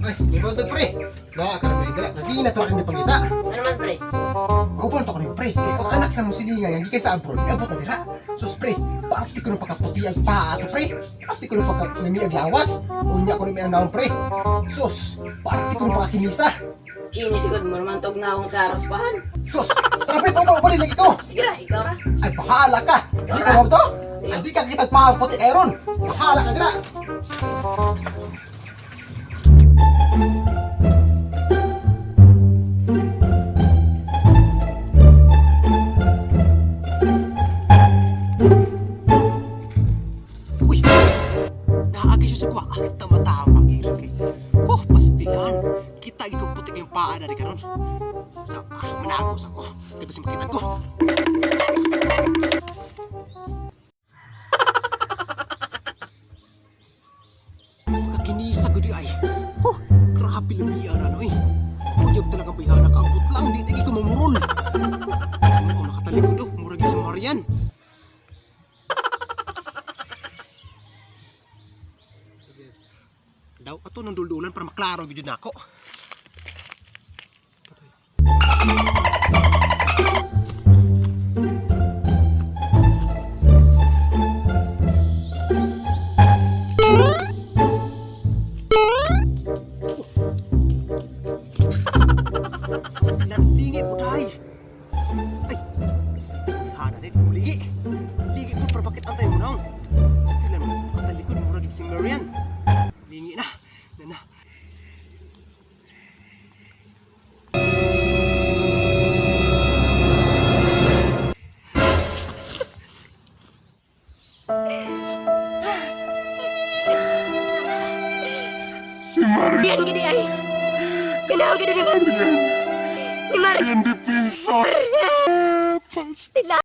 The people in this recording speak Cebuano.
Ay, may bantag, pre. Na, karon dira. Nagina to kang gipangita. Ano naman, pre? Mauban to ko rin, pre. Kay ang anak sa musilingan nga gikan sa abroad, iabot na dira. Sus, pre, parte ko ng pagkaputi ang paa ato, pre. Parte ko ng pagkanami ang lawas. Unya ko rin may ang naon, pre. Sus, parte ko ng pagkakinisa. Kini sigod mo naman tog na akong sa raspahan. Sus, tara, pre, paupa, upa lagi ko. Sige ra, ikaw ra. Ay, bahala ka. Di ka mo to? Ay, di ka kitag paa puti aron. Bahala ka dira. Uy! Naagi siya sa kuha. Ah, tama-tama, girin kay. Oh, pastilan. Kita gid kog putik yung paa na rin karon. Sa, managos ako. Kaya basta makita ko. Pagkakinisa gud ay. Oh, grabe lamian ano eh. Uyab talaga bayhana ka. Ambot lang, di tagi ko mamurol. Sa mga nakatalikod oh, murag sa Marian. Daw ato nang duldulan para maklaro gyud nako. Pastilan lingi po day. Ay, pastilan na din ligi. Ligi po para bakit antay mo nang. Pastilan mo katalikod murag gyud si Marian. Lingi na. Na na. Si Marian Diyan gini ay. Ganaw gini ni Mar. Ni Mar. Defensor. Tila.